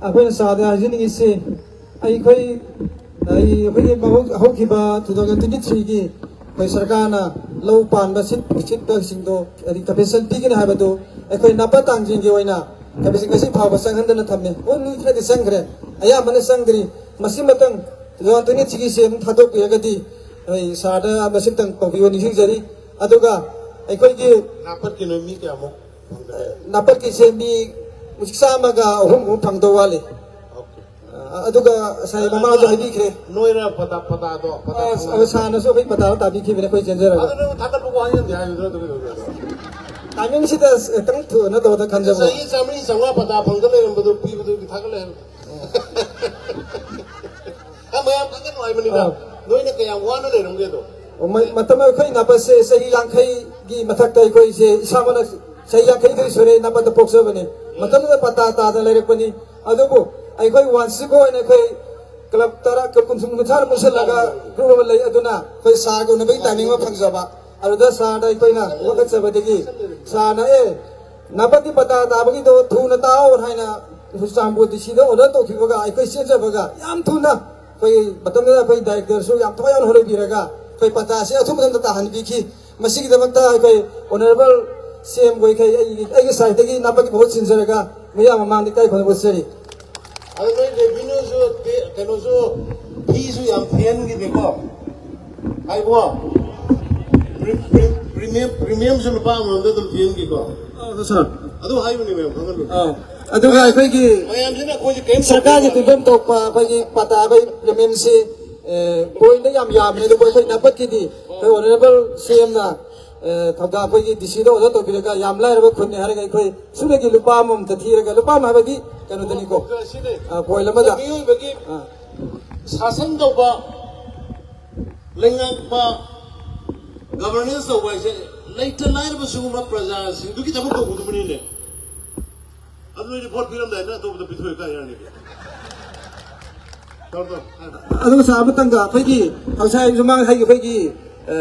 ꯑꯩꯈꯣꯏꯅ ꯁꯥꯔꯗ ꯍꯥꯏꯖꯅꯤꯡꯉꯤꯁꯤ, ꯑꯩꯈꯣꯏ ꯑꯩ- ꯑꯩꯈꯣꯏꯒꯤ ꯃꯍꯧ- ꯍꯧꯈꯤꯕ two thousand twenty three ꯒꯤ ꯑꯩꯈꯣꯏ ꯁꯔꯀꯥꯔꯅ ꯂꯧ ꯄꯥꯟꯕ ꯁꯤꯠ ꯁꯤꯠꯄꯁꯤꯡꯗꯣ ꯍꯥꯏꯗꯤ ꯀꯝꯄꯦꯟꯁꯦꯁꯟ ꯄꯤꯒꯅꯤ ꯍꯥꯏꯕꯗꯨ ꯑꯩꯈꯣꯏ ꯅꯥꯄ ꯇꯥꯡꯁꯤꯡꯒꯤ ꯑꯣꯏꯅ ꯀꯝꯄꯦꯟꯁꯦꯁꯟ ꯉꯁꯤ ꯐꯥꯎꯕ ꯆꯪꯍꯟꯗꯅ ꯊꯝꯃꯦ꯫ ꯍꯣꯏ, ꯃꯤ ꯈꯔꯗꯤ ꯆꯪꯈ꯭ꯔꯦ, ꯑꯌꯥꯝꯕꯅ ꯆꯪꯗ꯭ꯔꯤ꯫ ꯃꯁꯤꯃꯇꯪ two thousand twenty three ꯒꯤꯁꯦ ꯑꯗꯨꯝ ꯊꯥꯗꯣꯛꯄꯤꯔꯒꯗꯤ ꯑꯩ ꯁꯥꯔꯗ ꯃꯁꯤꯇꯪ ꯇꯧꯕꯤꯌꯣ ꯅꯤꯡꯁꯤꯡꯖꯔꯤ꯫ ꯑꯗꯨꯒ ꯑꯩꯈꯣꯏꯒꯤ ꯅꯥꯄꯠꯀꯤ ꯅꯣꯏ ꯃꯤ ꯀꯌꯥꯃꯨꯛ ꯐꯪꯒꯗꯒꯦ? ꯅꯥꯄꯠꯀꯤꯁꯦ ꯃꯤ ꯆꯥꯝꯃꯒ ꯑꯍꯨꯝꯃꯨꯛ ꯐꯪꯗꯧ ꯋꯥꯠꯂꯤ꯫ Okay. ꯑ, ꯑꯗꯨꯒ ꯉꯁꯥꯏ ꯃꯃꯥꯡꯗꯁꯨ ꯍꯥꯏꯕꯤꯈ꯭ꯔꯦ꯫ ꯅꯣꯏꯅ ꯄꯇꯥ, ꯄꯇꯥꯗꯣ, ꯄꯇꯥ ꯑ, ꯐꯪꯒꯗꯕ? ꯁꯥꯔꯅꯁꯨ ꯑꯩꯈꯣꯏ ꯄꯇꯥꯗꯣ ꯇꯥꯕꯤꯈꯤꯕꯅꯤ ꯑꯩꯈꯣꯏ ꯆꯦꯟꯖꯔꯒ꯫ ꯑꯗꯨ ꯅꯪ ꯊꯥꯒꯠꯄ ꯋꯥꯍꯩ ꯑꯃꯗꯤ ꯍꯥꯏꯌꯨꯗꯅ, ꯑꯗꯨ ꯀꯩꯗꯧꯒꯦ? ꯇꯥꯏꯃꯤꯡꯁꯤꯗ ꯈꯤꯇꯪ ꯊꯨꯅ ꯇꯧꯕꯗ ꯈꯟꯖꯕ꯫ ꯆꯍꯤ ꯆꯥꯃꯔꯤ ꯆꯥꯝꯃꯉꯥ ꯄꯇꯥ ꯐꯪꯗ ꯂꯩꯔꯝꯕꯗꯨ ꯄꯤꯕꯗꯨꯒꯤ ꯊꯥꯒꯠꯂꯦ ꯍꯥꯏꯕ꯫ ꯑ, ꯃꯌꯥꯝ ꯈꯪꯒꯅꯨ ꯍꯥꯏꯕꯅꯤꯗ꯫ ꯑꯥ꯫ ꯅꯣꯏꯅ ꯀꯌꯥꯝ ꯋꯥꯅ ꯂꯩꯔꯝꯒꯦꯗꯣ꯫ ꯑꯣ, ꯃ- ꯃꯇꯝ ꯑꯩꯈꯣꯏ ꯅꯥꯄꯠꯁꯦ ꯆꯍꯤ ꯌꯥꯡꯈꯩꯒꯤ ꯃꯊꯛꯇ ꯑꯩꯈꯣꯏꯁꯦ ꯏꯁꯥꯃꯛꯅ ꯆꯍꯤ ꯌꯥꯡꯈꯩꯗꯒꯤ ꯁꯨꯔꯦ ꯅꯥꯄꯠꯇ ꯄꯣꯛꯆꯕꯅꯤ꯫ ꯃꯇꯝꯗꯨꯗ ꯄꯇꯥ ꯇꯥꯗꯅ ꯂꯩꯔꯛꯄꯅꯤ꯫ ꯑꯗꯨꯕꯨ ꯑꯩꯈꯣꯏ ꯋꯥꯟꯁꯤꯞ ꯑꯣꯏꯅ ꯑꯩꯈꯣꯏ ꯀ꯭ꯂꯕ ꯇꯔꯥ, ꯀꯨꯟ-, ꯀꯨꯟꯊ꯭ꯔꯥ ꯄꯨꯟꯁꯤꯜꯂꯒ ꯒ꯭ꯔꯨꯞ ꯑꯃ ꯂꯩ꯫ ꯑꯗꯨꯅ ꯑꯩꯈꯣꯏ ꯁꯥꯔꯒ ꯎꯅꯕꯒꯤ ꯇꯥꯏꯃꯤꯡ ꯑꯃ ꯐꯪꯖꯕ꯫ ꯑꯗꯨꯗ ꯁꯥꯔꯗ ꯑꯩꯈꯣꯏꯅ ꯋꯥꯀꯠꯆꯕꯗꯒꯤ ꯁꯥꯔꯅ, "ꯑꯦ, ꯅꯥꯄꯠꯀꯤ ꯄꯇꯥ ꯇꯥꯕꯒꯤꯗꯣ ꯊꯨꯅ ꯇꯥꯛꯑꯣ" ꯍꯥꯏꯅ ꯆꯨꯔꯆꯥꯟꯄꯨꯔ ꯗꯤ ꯁꯤꯗ ꯑꯣꯔꯗꯔ ꯇꯧꯈꯤꯕꯒ ꯑꯩꯈꯣꯏ ꯆꯦꯟꯖꯕꯒ ꯌꯥꯝ ꯊꯨꯅ ꯑꯩꯈꯣꯏ ꯃꯇꯝꯗꯨꯗ ꯑꯩꯈꯣꯏ ꯗꯥꯏꯔꯦꯛꯇꯔꯁꯨ ꯌꯥꯝ ꯊꯋꯥꯏ ꯌꯥꯎꯅ ꯍꯣꯠꯅꯕꯤꯔꯒ ꯑꯩꯈꯣꯏ ꯄꯇꯥꯁꯦ ꯑꯊꯨꯕ ꯃꯇꯝꯗ ꯇꯥꯍꯟꯕꯤꯈꯤ꯫ ꯃꯁꯤꯒꯤꯗꯃꯛꯇ ꯑꯩꯈꯣꯏ ꯑꯣꯅꯔꯦꯕꯜ ꯁꯤ ꯑꯦꯝ ꯑꯩꯈꯣꯏ ꯑꯩꯒꯤ, ꯑꯩꯒꯤ ꯁꯥꯏꯠꯇꯒꯤ ꯅꯥꯄꯠꯀꯤ ꯃꯍꯨꯠ ꯁꯤꯟꯖꯔꯒ ꯃꯤꯌꯥꯝ ꯃꯃꯥꯡꯗ ꯏꯀꯥꯏ ꯈꯨꯝꯅꯕ ꯎꯠꯆꯔꯤ꯫ ꯑꯗꯨ ꯅꯣꯏ ꯔꯦꯚꯤꯅ꯭ꯌꯨꯁꯨ ꯇꯦ-, ꯀꯩꯅꯣꯁꯨ, ꯐꯤꯁꯨ ꯌꯥꯝ ꯊꯤꯍꯟꯈꯤꯗꯦꯀꯣ? ꯍꯥꯏꯕꯣ? ꯄ꯭ꯔꯤ-, ꯄ꯭ꯔꯤ-, ꯄ꯭ꯔꯤꯃꯤꯌꯝ, ꯄ꯭ꯔꯤꯃꯤꯌꯝꯁꯨ ꯂꯨꯄꯥ ꯑꯃꯃꯝꯗ ꯑꯗꯨꯝ ꯊꯤꯍꯟꯈꯤꯀꯣ? ꯑ, ꯁꯥꯔ꯫ ꯑꯗꯨ ꯍꯥꯏꯕꯅꯦ ꯃꯌꯥꯝ ꯈꯪꯍꯜꯂꯨ꯫ ꯑ, ꯑꯗꯨꯒ ꯑꯩꯈꯣꯏꯒꯤ ꯃꯌꯥꯝꯁꯤꯅ ꯑꯩꯈꯣꯏꯁꯦ ꯀꯔꯤꯝ ꯁꯔꯀꯥꯔꯒꯤ ꯇꯧꯕꯤꯗꯕ꯫ ꯄꯤꯐꯝ ꯊꯣꯛꯄ ꯑꯩꯈꯣꯏꯒꯤ ꯄꯇꯥ ꯑꯩꯈꯣꯏ ꯄꯦꯃꯦꯟꯁꯦ ꯄꯣꯏꯟꯗ ꯌꯥꯝ ꯌꯥꯝꯃꯦ, ꯑꯗꯨꯕꯨ ꯑꯩꯈꯣꯏ ꯅꯥꯄꯠꯀꯤꯗꯤ ꯑꯩꯈꯣꯏ ꯑꯣꯅꯔꯦꯕꯜ ꯁꯤ ꯑꯦꯝꯅ ꯊꯧꯗꯥꯡ ꯑꯩꯈꯣꯏꯒꯤ ꯗꯤ ꯁꯤꯗ ꯑꯣꯔꯗꯔ ꯇꯧꯕꯤꯔꯒ ꯌꯥꯝ ꯂꯥꯏꯔꯕ ꯈꯨꯟꯅꯤ ꯍꯥꯏꯔꯒ ꯑꯩꯈꯣꯏ ꯁꯨꯞꯅꯒꯤ ꯂꯨꯄꯥ ꯑꯃꯃꯝꯇ ꯊꯤꯔꯒ, ꯂꯨꯄꯥ ꯑꯃ ꯍꯥꯏꯕꯗꯤ ꯀꯩꯅꯣꯗꯅꯤꯀꯣ, ꯁꯤꯅꯤ꯫ ꯑ, ꯄꯣꯏꯟ ꯑꯃꯗ꯫ ꯃꯤꯑꯣꯏꯕꯒꯤ ꯑ꯫ ꯁꯥꯁꯟ ꯇꯧꯕ, ꯂꯩꯉꯥꯛꯄ, ꯒꯕꯔꯅꯦꯟꯁ ꯇꯧꯕ ꯍꯥꯏꯁꯦ ꯂꯩꯇ ꯂꯥꯏꯔꯕ ꯁꯤꯒꯨꯝꯕ ꯄ꯭ꯔꯖꯥꯁꯤꯡꯗꯨꯒꯤꯗꯃꯛ ꯇꯧꯒꯗꯕꯅꯤꯅꯦ꯫ ꯑꯗꯨ ꯅꯣꯏꯗꯤ ꯚꯣꯠ ꯄꯤꯔꯝꯗꯥꯏꯗ ꯑꯇꯣꯞꯄꯗ ꯄꯤꯊꯣꯛꯑꯦ ꯀꯥꯏ ꯌꯥꯔꯅꯤ? ꯇꯧꯔꯣ, ꯇꯧꯔꯣ, ꯍꯥꯏꯔꯣ꯫ ꯑꯗꯨꯒ ꯁꯥꯔ, ꯑꯃꯇꯪꯒ ꯑꯩꯈꯣꯏꯒꯤ ꯉꯁꯥꯏ ꯃꯃꯥꯡ ꯍꯥꯏꯒꯤ ꯑꯩꯈꯣꯏꯒꯤ, ꯑ,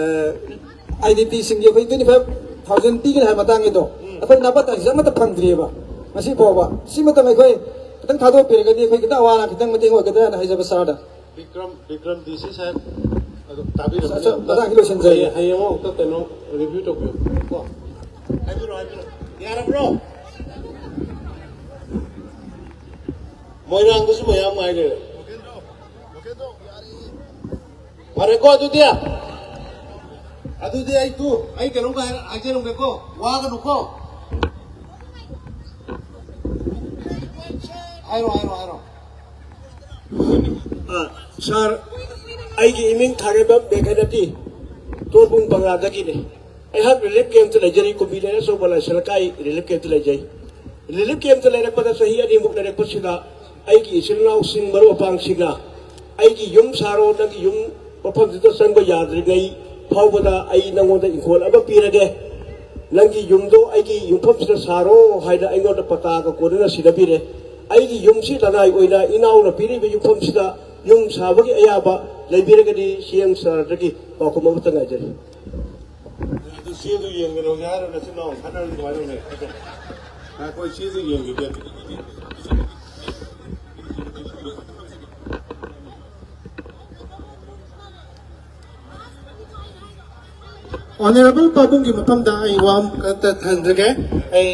ꯑꯥꯏ ꯗꯤ ꯄꯤꯁꯤꯡꯒꯤ ꯑꯩꯈꯣꯏ twenty five thousand ꯄꯤꯒꯅꯤ ꯍꯥꯏꯕ ꯃꯇꯥꯡꯒꯤꯗꯣ, ꯎꯝ꯫ ꯑꯩꯈꯣꯏ ꯅꯥꯄꯠ ꯇꯥꯏꯁꯦ ꯑꯃꯠꯇ ꯐꯪꯗ꯭ꯔꯤꯑꯕ ꯉꯁꯤ ꯐꯥꯎꯕ꯫ ꯁꯤꯃꯇꯪ ꯑꯩꯈꯣꯏ ꯈꯤꯇꯪ ꯊꯥꯗꯣꯛꯄꯤꯔꯒꯗꯤ ꯑꯩꯈꯣꯏ ꯈꯤꯇꯪ ꯑꯋꯥ ꯑꯅꯥ ꯈꯤꯇꯪ ꯃꯇꯦꯡ ꯑꯣꯏꯒꯗ꯭ꯔꯥꯅ ꯍꯥꯏꯖꯕ ꯁꯥꯔꯗ꯫ ꯕꯤꯀ꯭ꯔꯝ, ꯕꯤꯀ꯭ꯔꯝ ꯗꯤ ꯁꯤ ꯁꯥꯍꯦꯕ, ꯑꯗꯨ ꯇꯥꯕꯤꯔꯝꯃꯅꯤ꯫ ꯑꯆꯥ, ꯃꯇꯥꯡꯁꯤ ꯂꯣꯏꯁꯤꯟꯖꯔꯒꯦ꯫ ꯍꯌꯦꯡ, ꯍꯌꯦꯡ ꯑꯃꯨꯛꯇ ꯀꯩꯅꯣ ꯔꯤꯚ꯭ꯌꯨ ꯇꯧꯕꯤꯌꯨ꯫ ꯀꯣ? ꯍꯥꯏꯕꯤꯔꯣ, ꯍꯥꯏꯕꯤꯔꯣ꯫ ꯌꯥꯔꯕ꯭ꯔꯣ? ꯃꯣꯏꯔꯥꯡꯗꯁꯨ ꯃꯌꯥꯝ ꯉꯥꯏ ꯂꯩꯔꯦ꯫ ꯐꯔꯦꯀꯣ ꯑꯗꯨꯗꯤ? ꯑꯗꯨꯗꯤ ꯑꯩ ꯇꯨ, ꯑꯩ ꯀꯩꯅꯣꯝꯒ ꯍꯥꯏ-, ꯍꯥꯏꯖꯔꯝꯒꯦꯀꯣ꯫ ꯋꯥꯒꯅꯨꯀꯣ꯫ ꯍꯥꯏꯔꯣ, ꯍꯥꯏꯔꯣ, ꯍꯥꯏꯔꯣ꯫ ꯑ, ꯁꯥꯔ, ꯑꯩꯒꯤ ꯏꯃꯤꯡ ꯊꯥꯒꯦꯝꯕꯝ ꯃꯦꯘꯅꯇꯤ, ꯇꯣꯔꯕꯨꯡ ꯕꯪꯂꯥꯗꯒꯤꯅꯤ꯫ ꯑꯩꯍꯥꯛ ꯔꯤꯂꯤꯐ ꯀꯦꯝꯞꯇ ꯂꯩꯖꯔꯤ, ꯀꯨꯝꯕꯤ ꯂꯩꯔ ꯑꯆꯧꯕ ꯂꯥꯏꯁ꯭ꯔꯝ ꯂꯩꯀꯥꯏ ꯔꯤꯂꯤꯐ ꯀꯦꯝꯞꯇ ꯂꯩꯖꯩ꯫ ꯔꯤꯂꯤꯐ ꯀꯦꯝꯞꯇ ꯂꯩꯔꯛꯄꯗ ꯆꯍꯤ ꯑꯅꯤꯃꯨꯛ ꯂꯩꯔꯛꯄꯁꯤꯗ ꯑꯩꯒꯤ ꯏꯆꯤꯜ ꯏꯅꯥꯎꯁꯤꯡ, ꯃꯔꯨꯞ ꯃꯄꯥꯡꯁꯤꯡꯅ ꯑꯩꯒꯤ ꯌꯨꯝ ꯁꯥꯔꯣ, ꯅꯪꯒꯤ ꯌꯨꯝ ꯃꯐꯝꯁꯤꯗ ꯆꯪꯕ ꯌꯥꯗ꯭ꯔꯤꯉꯩ ꯐꯥꯎꯕꯗ ꯑꯩ ꯅꯪꯉꯣꯟꯗ ꯏꯪꯈꯣꯜ ꯑꯃ ꯄꯤꯔꯒꯦ, ꯅꯪꯒꯤ ꯌꯨꯝꯗꯣ ꯑꯩꯒꯤ ꯌꯨꯝꯐꯝꯁꯤꯗ ꯁꯥꯔꯣ ꯍꯥꯏꯅ ꯑꯩꯉꯣꯟꯗ ꯄꯇꯥꯒ ꯀꯣꯟꯅꯅ ꯁꯤꯟꯅꯕꯤꯔꯦ꯫ ꯑꯩꯒꯤ ꯌꯨꯝꯁꯤ ꯂꯅꯥꯏ ꯑꯣꯏꯅ ꯏꯅꯥꯎꯅ ꯄꯤꯔꯤꯕ ꯌꯨꯝꯐꯝꯁꯤꯗ ꯌꯨꯝ ꯁꯥꯕꯒꯤ ꯑꯌꯥꯕ ꯂꯩꯕꯤꯔꯒꯗꯤ ꯁꯤ ꯑꯦꯝ ꯁꯥꯔꯗꯒꯤ ꯄꯥꯎꯈꯨꯝ ꯑꯃꯇ ꯉꯥꯏꯖꯔꯤ꯫ ꯑꯗꯨ ꯆꯦꯗꯨ ꯌꯦꯡꯒꯅꯤ ꯍꯧꯖꯤꯛ ꯍꯥꯏꯔꯣ, ꯅꯆꯤꯟ ꯅꯅꯥꯎ ꯈꯠꯅꯔꯗꯤ ꯀꯃꯥꯏꯅ ꯇꯧꯅꯤ? ꯉꯥꯏꯈꯣ, ꯑꯩ ꯆꯦꯗꯨ ꯌꯦꯡꯈꯤꯒꯦ꯫ ꯑꯣꯅꯔꯦꯕꯜ ꯄꯥꯕꯨꯡꯒꯤ ꯃꯐꯝꯗ ꯑꯩ ꯋꯥ ꯑꯃꯈꯛꯇ ꯊꯝꯖꯒꯦ꯫ ꯑꯩ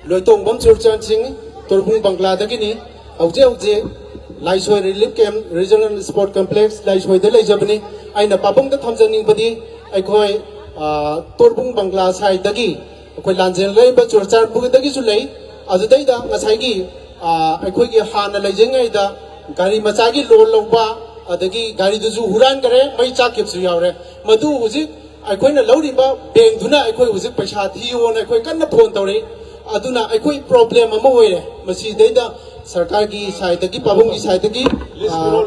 ꯂꯣꯏꯇꯣꯡꯕꯝ ꯆꯨꯔꯆꯥꯟ ꯁꯤꯡ, ꯇꯣꯔꯕꯨꯡ ꯕꯪꯒ꯭ꯂꯥꯗꯒꯤꯅꯤ꯫ ꯍꯧꯖꯤꯛ ꯍꯧꯖꯤꯛ Laisoi relief camp, regional sport complex ꯂꯥꯏꯁꯣꯏꯗ ꯂꯩꯖꯕꯅꯤ꯫ ꯑꯩꯅ ꯄꯥꯕꯨꯡꯗ ꯊꯝꯖꯅꯤꯡꯕꯗꯤ ꯑꯩꯈꯣꯏ, ꯑ, ꯇꯣꯔꯕꯨꯡ ꯕꯪꯒ꯭ꯂꯥ ꯁꯥꯏꯠꯇꯒꯤ ꯑꯩꯈꯣꯏ ꯂꯥꯟꯖꯦꯜ ꯂꯩꯔꯤꯕ ꯆꯨꯔꯆꯥꯟꯄꯨꯔꯗꯒꯤꯁꯨ ꯂꯩ, ꯑꯗꯨꯗꯩꯗ ꯉꯁꯥꯏꯒꯤ ꯑꯩꯈꯣꯏꯒꯤ ꯍꯥꯟꯅ ꯂꯩꯖꯔꯤꯉꯩꯗ ꯒꯥꯔꯤ ꯃꯆꯥꯒꯤ ꯂꯣꯟ ꯂꯧꯕ, ꯑꯗꯒꯤ ꯒꯥꯔꯤꯗꯨꯁꯨ ꯍꯨꯔꯥꯟꯈꯔꯦ, ꯃꯩ ꯆꯥꯛꯈꯤꯕꯁꯨ ꯌꯥꯎꯔꯦ꯫ ꯃꯗꯨ ꯍꯧꯖꯤꯛ ꯑꯩꯈꯣꯏꯅ ꯂꯧꯔꯤꯕ ꯕꯦꯡꯗꯨꯅ ꯑꯩꯈꯣꯏ ꯍꯧꯖꯤꯛ ꯄꯩꯁꯥ ꯊꯤꯌꯣꯅ ꯑꯩꯈꯣꯏ ꯀꯟꯅ ꯐꯣꯟ ꯇꯧꯔꯛꯏ꯫ ꯑꯗꯨꯅ ꯑꯩꯈꯣꯏ ꯄ꯭ꯔꯣꯕ꯭ꯂꯦꯝ ꯑꯃ ꯑꯣꯏꯔꯦ꯫ ꯃꯁꯤꯗꯩꯗ ꯁꯔꯀꯥꯔꯒꯤ ꯁꯥꯏꯠꯇꯒꯤ, ꯄꯥꯕꯨꯡꯒꯤ ꯁꯥꯏꯠꯇꯒꯤ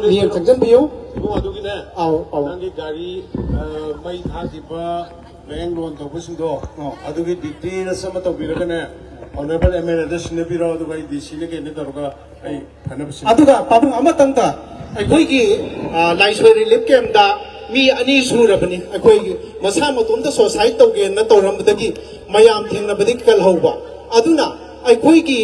ꯃꯤꯠꯌꯦꯡ ꯆꯪꯁꯤꯟꯕꯤꯌꯨ꯫ ꯏꯕꯨꯡ, ꯑꯗꯨꯒꯤꯅꯦ, ꯑꯧ, ꯑꯧ꯫ ꯅꯪꯒꯤ ꯒꯥꯔꯤ ꯃꯩ ꯊꯥꯈꯤꯕ, ꯕꯦꯡ ꯂꯣꯟ ꯇꯧꯕꯁꯤꯡꯗꯣ, ꯑꯗꯨꯒꯤ ꯗꯤꯇꯦꯜꯁ ꯑꯃ ꯇꯧꯕꯤꯔꯒꯅꯦ, ꯑꯣꯅꯔꯦꯕꯜ ꯑꯦꯝ ꯑꯦꯜ ꯑꯦꯗ ꯁꯤꯟꯅꯕꯤꯔꯣ, ꯑꯗꯨꯒ ꯑꯩ ꯗꯤ ꯁꯤꯅ ꯀꯩꯅꯣ ꯇꯧꯔꯒ ꯑꯩ ꯐꯅꯕ ꯁꯤꯟ ꯑꯗꯨꯒ ꯄꯥꯕꯨꯡ ꯑꯃꯇꯪꯗ, ꯑꯩꯈꯣꯏꯒꯤ ꯂꯥꯏꯁꯣꯏ ꯔꯤꯂꯤꯐ ꯀꯦꯝꯞꯇ ꯃꯤ ꯑꯅꯤ ꯁꯨꯔꯕꯅꯤ꯫ ꯑꯩꯈꯣꯏꯒꯤ ꯃꯁꯥ ꯃꯇꯣꯝꯇ ꯁꯣꯁꯥꯏꯠ ꯇꯧꯒꯦꯅ ꯇꯧꯔꯝꯕꯗꯒꯤ ꯃꯌꯥꯝ ꯊꯦꯡꯅꯕꯗꯒꯤ ꯀꯜꯍꯧꯕ꯫ ꯑꯗꯨꯅ ꯑꯩꯈꯣꯏꯒꯤ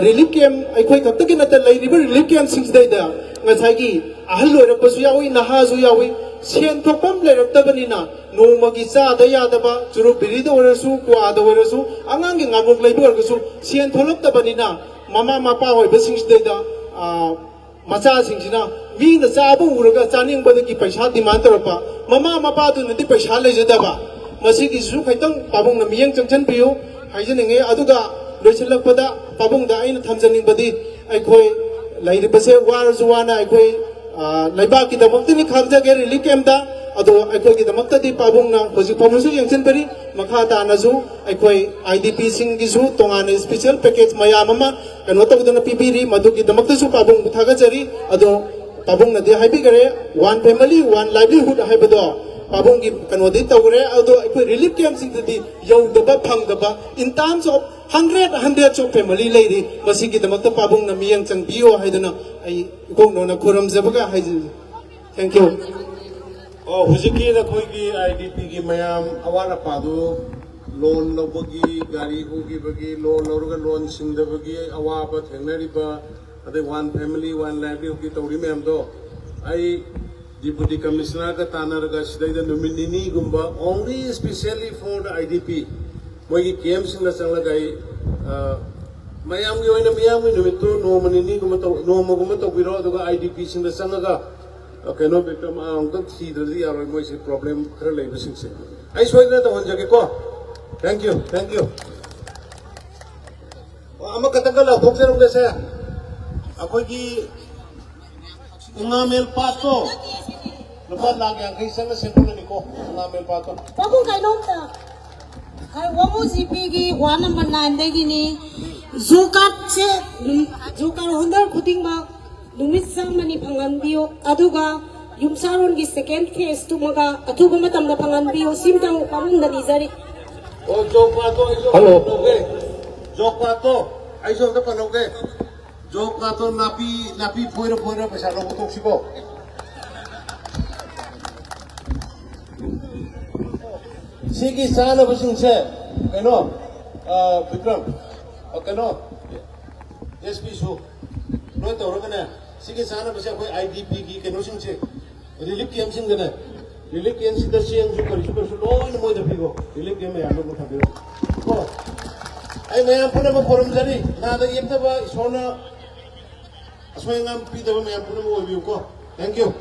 ꯔꯤꯂꯤꯐ ꯀꯦꯝꯞ, ꯑꯩꯈꯣꯏ ꯈꯛꯇꯒꯤ ꯅꯠꯇ, ꯂꯩꯔꯤꯕ ꯔꯤꯂꯤꯐ ꯀꯦꯝꯞꯁꯤꯡꯁꯤꯗꯩꯗ ꯉꯁꯥꯏꯒꯤ ꯑꯍꯜ ꯑꯣꯏꯔꯛꯄꯁꯨ ꯌꯥꯎꯏ, ꯅꯍꯥꯁꯨ ꯌꯥꯎꯏ꯫ ꯁꯦꯟ ꯊꯣꯛꯐꯝ ꯂꯩꯔꯛꯇꯕꯅꯤꯅ ꯅꯣꯡꯃꯒꯤ ꯆꯥꯗ ꯌꯥꯗꯕ ꯆꯨꯔꯨꯞ ꯕꯤꯔꯤꯗ ꯑꯣꯏꯔꯁꯨ, ꯀ꯭ꯋꯥꯗ ꯑꯣꯏꯔꯁꯨ, ꯑꯉꯥꯡꯒꯤ ꯉꯥꯃꯨꯛ ꯂꯩꯕ ꯑꯣꯏꯔꯒꯁꯨ ꯁꯦꯟ ꯊꯣꯛꯂꯛꯇꯕꯅꯤꯅ ꯃꯃꯥ ꯃꯄꯥ ꯑꯣꯏꯕꯁꯤꯡꯁꯤꯗꯩꯗ ꯃꯆꯥꯁꯤꯡꯁꯤꯅ ꯃꯤꯅ ꯆꯥꯕ ꯎꯔꯒ ꯆꯥꯅꯤꯡꯕꯗꯒꯤ ꯄꯩꯁꯥ ꯗꯤꯃꯥꯟ ꯇꯧꯔꯛꯄ, ꯃꯃꯥ ꯃꯄꯥꯗꯨꯅꯗꯤ ꯄꯩꯁꯥ ꯂꯩꯖꯗꯕ꯫ ꯃꯁꯤꯒꯤꯁꯨ ꯈꯤꯇꯪ ꯄꯥꯕꯨꯡꯅ ꯃꯤꯠꯌꯦꯡ ꯆꯪꯁꯤꯟꯕꯤꯌꯨ ꯍꯥꯏꯖꯅꯤꯡꯉꯤ꯫ ꯑꯗꯨꯒ ꯂꯣꯏꯁꯤꯜꯂꯛꯄꯗ ꯄꯥꯕꯨꯡꯗ ꯑꯩꯅ ꯊꯝꯖꯅꯤꯡꯕꯗꯤ, ꯑꯩꯈꯣꯏ ꯂꯩꯔꯤꯕꯁꯦ ꯋꯥꯔꯁꯨ ꯋꯥꯅ ꯑꯩꯈꯣꯏ ꯂꯩꯕꯥꯛꯀꯤꯗꯃꯛꯇꯅꯤ ꯈꯟꯖꯒꯦ ꯔꯤꯂꯤꯐ ꯀꯦꯝꯞꯇ꯫ ꯑꯗꯣ ꯑꯩꯈꯣꯏꯒꯤꯗꯃꯛꯇꯗꯤ ꯄꯥꯕꯨꯡꯅ ꯍꯧꯖꯤꯛ ꯐꯥꯎꯕꯁꯨ ꯌꯦꯡꯁꯤꯟꯕꯤꯔꯤ꯫ ꯃꯈꯥ ꯇꯥꯅꯁꯨ ꯑꯩꯈꯣꯏ ꯑꯥꯏ ꯗꯤ ꯄꯤꯁꯤꯡꯒꯤꯁꯨ ꯇꯣꯉꯥꯟꯅ ꯏꯁꯄꯤꯁꯦꯜ ꯄꯦꯀꯦꯖ ꯃꯌꯥꯝ ꯑꯃ ꯀꯩꯅꯣ ꯇꯧꯗꯅ ꯄꯤꯕꯤꯔꯤ꯫ ꯃꯗꯨꯒꯤꯗꯃꯛꯇꯁꯨ ꯄꯥꯕꯨꯡꯕꯨ ꯊꯥꯒꯠꯆꯔꯤ꯫ ꯑꯗꯣ ꯄꯥꯕꯨꯡꯅꯗꯤ ꯍꯥꯏꯕꯤꯈꯔꯦ, ꯋꯥꯟ ꯐꯦꯃꯤꯂꯤ ꯋꯥꯟ ꯂꯥꯏꯚꯂꯤꯍꯨꯗ ꯍꯥꯏꯕꯗꯣ ꯄꯥꯕꯨꯡꯒꯤ ꯀꯩꯅꯣꯗꯤ ꯇꯧꯈ꯭ꯔꯦ꯫ ꯑꯗꯣ ꯑꯩꯈꯣꯏ ꯔꯤꯂꯤꯐ ꯀꯦꯝꯞꯁꯤꯡꯗꯗꯤ ꯌꯧꯗꯕ, ꯐꯪꯗꯕ, in terms of hundred, hundreds of family ꯂꯩꯔꯤ꯫ ꯃꯁꯤꯒꯤꯗꯃꯛꯇ ꯄꯥꯕꯨꯡꯅ ꯃꯤꯠꯌꯦꯡ ꯆꯪꯕꯤꯌꯣ ꯍꯥꯏꯗꯨꯅ ꯑꯩ ꯏꯀꯣꯛꯅꯧꯅ ꯈꯨꯔꯨꯝꯖꯕꯒ ꯍꯥꯏꯖꯔꯤ꯫ Thank you꯫ ꯑꯣ, ꯍꯧꯖꯤꯛꯀꯤ ꯅꯈꯣꯏꯒꯤ ꯑꯥꯏ ꯗꯤ ꯄꯤꯒꯤ ꯃꯌꯥꯝ ꯑꯋꯥꯠ ꯑꯄꯥꯗꯨ, ꯂꯣꯟ ꯂꯧꯕꯒꯤ, ꯒꯥꯔꯤ ꯎꯈꯤꯕꯒꯤ, ꯂꯣꯟ ꯂꯧꯔꯒ ꯂꯣꯟ ꯁꯤꯡꯗꯕꯒꯤ ꯑꯋꯥꯕ ꯊꯦꯡꯅꯔꯤꯕ, ꯑꯗꯩ ꯋꯥꯟ ꯐꯦꯃꯤꯂꯤ ꯋꯥꯟ ꯂꯥꯏꯚꯂꯤꯍꯨꯗꯀꯤ ꯇꯧꯔꯤ ꯃꯌꯥꯝꯗꯣ, ꯑꯩ ꯗꯤꯄꯨꯇꯤ ꯀꯃꯤꯁꯅꯔꯒ ꯇꯥꯟꯅꯔꯒ ꯁꯤꯗꯩꯗ ꯅꯨꯃꯤꯠ ꯅꯤꯅꯤꯒꯨꯝꯕ, only specially for the I D P, ꯃꯣꯏꯒꯤ ꯀꯦꯝꯞꯁꯤꯡꯗ ꯆꯪꯂꯒ ꯑꯩ, ꯑ, ꯃꯌꯥꯝꯒꯤ ꯑꯣꯏꯅ ꯃꯤꯌꯥꯝꯒꯤ ꯅꯨꯃꯤꯠꯇꯨ ꯅꯣꯡꯃ ꯅꯤꯅꯤꯒꯨꯝꯕ ꯇꯧ-, ꯅꯣꯡꯃꯒꯨꯝꯕ ꯇꯧꯕꯤꯔꯣ, ꯑꯗꯨꯒ ꯑꯥꯏ ꯗꯤ ꯄꯤꯁꯤꯡꯗ ꯆꯪꯉꯒ, ꯑ, ꯀꯩꯅꯣ, ꯕꯤꯀ꯭ꯔꯝ, ꯑ, ꯑꯃꯨꯛꯇꯪ ꯊꯤꯗ꯭ꯔꯗꯤ ꯌꯥꯔꯣꯏ, ꯃꯣꯏꯁꯦ ꯄ꯭ꯔꯣꯕ꯭ꯂꯦꯝ ꯈꯔ ꯂꯩꯕꯁꯤꯡꯁꯦ꯫ ꯑꯩ ꯁꯣꯏꯗꯅ ꯇꯧꯍꯟꯖꯒꯦꯀꯣ꯫ Thank you, thank you꯫ ꯑꯃꯈꯛꯇꯪꯒ ꯂꯥꯎꯊꯣꯛꯆꯔꯝꯒꯦꯁꯦ꯫ ꯑꯩꯈꯣꯏꯒꯤ ꯎꯉꯥꯃꯦꯜ ꯄꯥꯠꯇꯣ ꯂꯨꯄꯥ ꯂꯥꯈ ꯌꯥꯡꯈꯩ ꯆꯪꯅ ꯁꯦꯝꯒꯠꯂꯅꯤꯀꯣ, ꯎꯉꯥꯃꯦꯜ ꯄꯥꯠꯇꯣ꯫ ꯄꯥꯕꯨꯡ ꯀꯩꯅꯣꯝꯇ, ꯑ, ꯋꯥꯃꯨ ꯖꯤꯄꯤꯒꯤ ꯋꯥꯔꯗ ꯅꯝꯕꯔ ꯅꯥꯏꯟꯗꯒꯤꯅꯤ꯫ ꯖꯣꯕ ꯀꯥꯔꯗꯁꯦ, ꯎꯝ, ꯖꯣꯕ ꯀꯥꯔꯗ ꯍꯣꯜꯗꯔ ꯈꯨꯗꯤꯡꯃꯛ ꯅꯨꯃꯤꯠ ꯆꯥꯝꯃꯅꯤ ꯐꯪꯍꯟꯕꯤꯌꯨ, ꯑꯗꯨꯒ ꯌꯨꯝꯁꯥꯔꯣꯟꯒꯤ ꯁꯦꯀꯦꯟ ꯐꯦꯁꯇꯨꯃꯒ ꯑꯊꯨꯕ ꯃꯇꯝꯗ ꯐꯪꯍꯟꯕꯤꯌꯨ꯫ ꯁꯤꯝꯇꯪ ꯄꯥꯕꯨꯡꯗ ꯅꯤꯖꯔꯤ꯫ ꯑꯣ, ꯖꯣꯕ ꯀꯥꯔꯗꯇꯣ ꯑꯩꯁꯨ ꯍꯜꯂꯣ꯫ ꯂꯧꯒꯦ꯫ ꯖꯣꯕ ꯀꯥꯔꯗꯇꯣ ꯑꯩꯁꯨ ꯑꯝꯇ ꯄꯜꯍꯧꯒꯦ꯫ ꯖꯣꯕ ꯀꯥꯔꯗꯇꯣ ꯅꯥꯄꯤ, ꯅꯥꯄꯤ ꯐꯣꯏꯔ ꯐꯣꯏꯔ ꯄꯩꯁꯥ ꯂꯧꯕ ꯇꯣꯛꯁꯤꯀꯣ꯫ ꯁꯤꯒꯤ ꯆꯥꯅꯕꯁꯤꯡꯁꯦ, ꯀꯩꯅꯣ, ꯑ, ꯕꯤꯀ꯭ꯔꯝ, ꯑ, ꯀꯩꯅꯣ, ꯑꯦꯁ ꯄꯤꯁꯨ ꯂꯣꯏ ꯇꯧꯔꯒꯅꯦ, ꯁꯤꯒꯤ ꯆꯥꯅꯕꯁꯦ ꯑꯩꯈꯣꯏ ꯑꯥꯏ ꯗꯤ ꯄꯤꯒꯤ ꯀꯩꯅꯣꯁꯤꯡꯁꯦ, ꯔꯤꯂꯤꯐ ꯀꯦꯝꯁꯤꯡꯗꯅꯦ, ꯔꯤꯂꯤꯐ ꯀꯦꯝꯁꯤꯗ ꯆꯦꯡꯁꯨ ꯀꯔꯤꯁꯨ ꯀꯔꯤꯁꯨ ꯂꯣꯏꯅ ꯃꯣꯏꯗ ꯄꯤꯈꯣ꯫ ꯔꯤꯂꯤꯐ ꯀꯦꯝ ꯃꯌꯥꯝꯗꯣ ꯑꯃꯨꯛ ꯊꯝꯕꯤꯔꯣ꯫ ꯀꯣ, ꯑꯩ ꯃꯌꯥꯝ ꯄꯨꯝꯅꯃꯛ ꯈꯨꯔꯨꯝꯖꯔꯤ꯫ ꯅꯥꯗ ꯌꯦꯛꯇꯕ, ꯏꯁꯣꯔꯅ ꯑꯁꯣꯏ ꯑꯉꯥꯝ ꯄꯤꯗꯕ ꯃꯌꯥꯝ ꯄꯨꯝꯅꯃꯛ ꯑꯣꯏꯕꯤꯌꯨꯀꯣ꯫ Thank you꯫